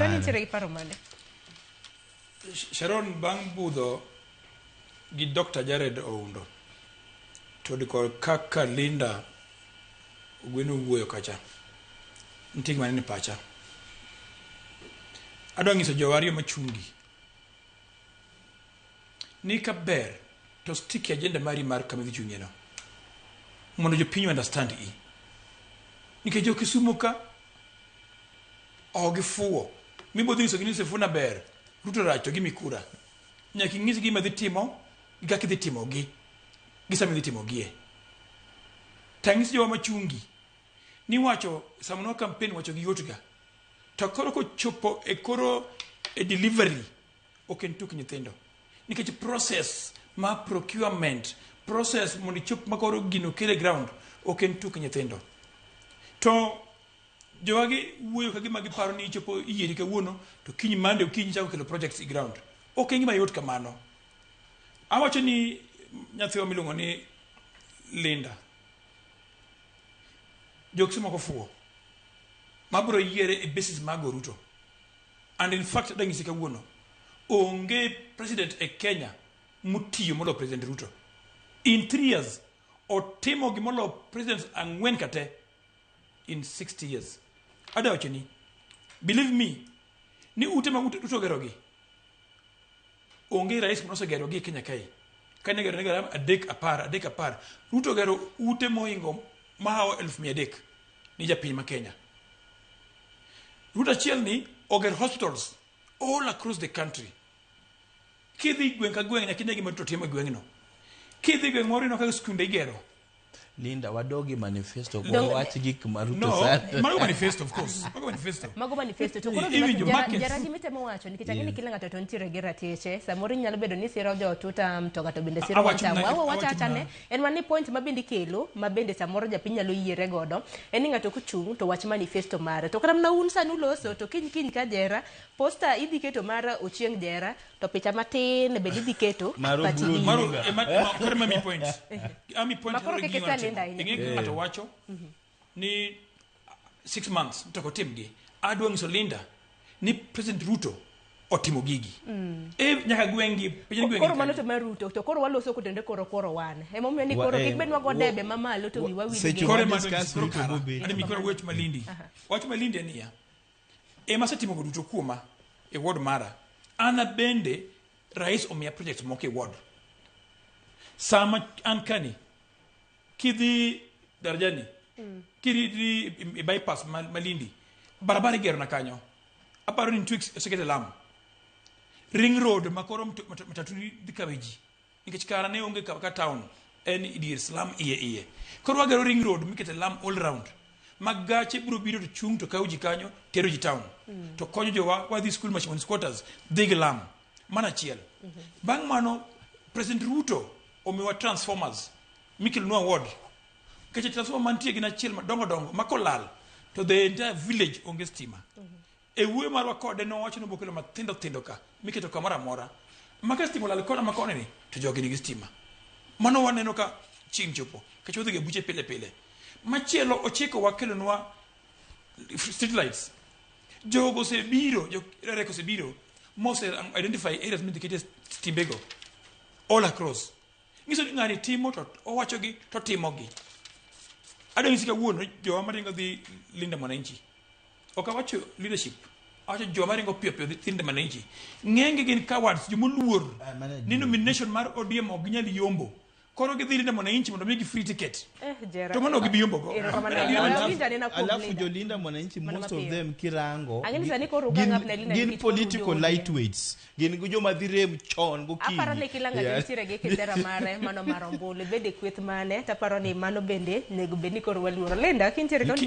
Jera nitiere gi paro mane? Sharon bang' budho gi Dr. Jared Oundo to kod kaka Linda Ogweno wuoyo kacha nitie gima nene pacha. Adwa nyiso jowa ariyo machungi ni ka ber to stick e agenda mari mar kama idhi chung'ie no mondo jopiny understand i nikech jo Kisumu ka ok gifuwo mibodhi nyisogi ni Sifuna ber Ruto rach to gimi kura nyaka ing'isgi gima dhi timo gi kaka idhi timogi gi sama idhi timogie tang'is jowa machungi ni wacho sama nwa campaign wacho gi yotga to koro kochopo e koro e delivery ok en tuk nyithindo nikech process ma procurement process mondo ichop makoro gino kel e ground ok en tuk nyithindo to jowagi wuoyo ka gima giparo ni ichopo iyieri kawuono to kiny Monday okinyi chako kelo projects e ground ok en gima yot kamano awacho ni nyathiwa miluongo ni Linda jokisi moko fuwo mabiro yiere e basis mag Ruto and in fact adanyisi kawuono onge president e Kenya motiyo moloyo President Ruto in 3 years otimo gimoloyo presidents ang'wen kate in 60 years adwa wacho ni believe me ni ute ma Ruto ogerogi onge rais manosegerogi e Kenya kae kane gero ne adek apar adek apar Ruto ogero ute mohingo mahawo 300,000 ni japiny ma Kenya Ruto achiel ni oger hospitals all across the country kidhi gweng' ka gweng' nyaka ine gima Ruto timo e gweng'no kidhi gweng' moro ineno kaka skunde igero Linda wadogi manifesto kuom wach gik ma Ruto no sani mago manifesto of course mago manifesto Mago manifesto to koro Iwinjo, markets. jara gima itemo wacho nikech ang'e ni kila ng'ato to nitiere gi ratiche samoro inyalo bedo ni siro jo two term to ng'ato bende siro one Awacho term mana- wawa wacha awacho acha ne mana- en mana ni point ma bende ikelo ma bende samoro japiny nyalo yiere godo en ni ng'ato kochung' to wach manifesto mare to kata mana un sani uloso to kiny kiny ka jera poster idhi keto mar Ochieng Jera to picha matin bende idhi keto Mar party Oburu leader. Maro ema ema koro ema mi point ami point Ma koro kaluwore gi kik gima isa Linda timo. ahinya. Ing'e kaka ng'ato wacho ni 6 months to ok otimgi adwa nyiso Linda ni President Ruto otimo gigi e nyaka gweng'gi piny gweng'gi Koro mano to mar Ruto to koro waloso kotende koro koro wan emomiyo ni Wa- koro eh, kik bed wago wa- debe mamalo to wiwa wil seche gi koro ma ema discuss koro Ruto kara bobet. adwa mi koro wach malindi wach malindi en niya ema asetimo go duto kuoma e ward mara an bende rais omiya project moko e ward sama an kani kidhi darajani kidhi e bypass Malindi barabara igero na kanyo aparo ni nitie osekete lam ring road ma koro matatu dhi kawe ji nikech kara ne onge ka town en dier slum iye iye koro wagero ring road mikete lam all round ma gache biro biro to chung' to kawo ji kanyo tero ji town to konyo jowa wadhi school machimoni squatters dhi gi lam mano achiel bang' mano President Ruto omiwa transformers mikelonwa ward nikech transformer mantie gin achiel madongo dongo ma kolal to the entire village onge stima e wuoyo marwa kode nowacho ni obokelo mathindo thindo ka miketo kamoro amora ma ka stima olal kona ma koni ni to jogi nigi stima mano waneno ka chieng' chopo nikech wadhi ga buche pile pile machielo ochiko wakelonwa street lights jogo osebiro jo REREC osebiro mose identify areas midhi ketie stimbego all across nyiso ni ng'ani timo to owachogi to timogi adwa nyisi kawuono jowa maringo dhi Linda Mwananchi ok awacho leadership awacho jowa maringo piyo piyo dhi Linda Mwananchi ng'enygi gin cowards jomoluor Ah, mano ni nomination mar ODM ok ginyal yombo koro gidhi Linda Mwananchi mondo migi free ticket Eh, Jera. to mano ok gibi yombo go Erokamano. Adiera Alafu- mantie. Awinjo anena kuom alafu Linda. jolinda mwananchi Mana most of mapiyo. them kirango Ang'e ni gi- sani koro gin- ugang up ne Linda gin nikech koro political ujo ODM. lightweights gin gi joma dhi rem chon gokinyi Aparo ni kila ng'ato Yeah. nitiere gi kindera mare mano mar ombulu ibed e kweth mane taparo ni mano bende nego bed ni koro waluoro Linda kintiere kaunti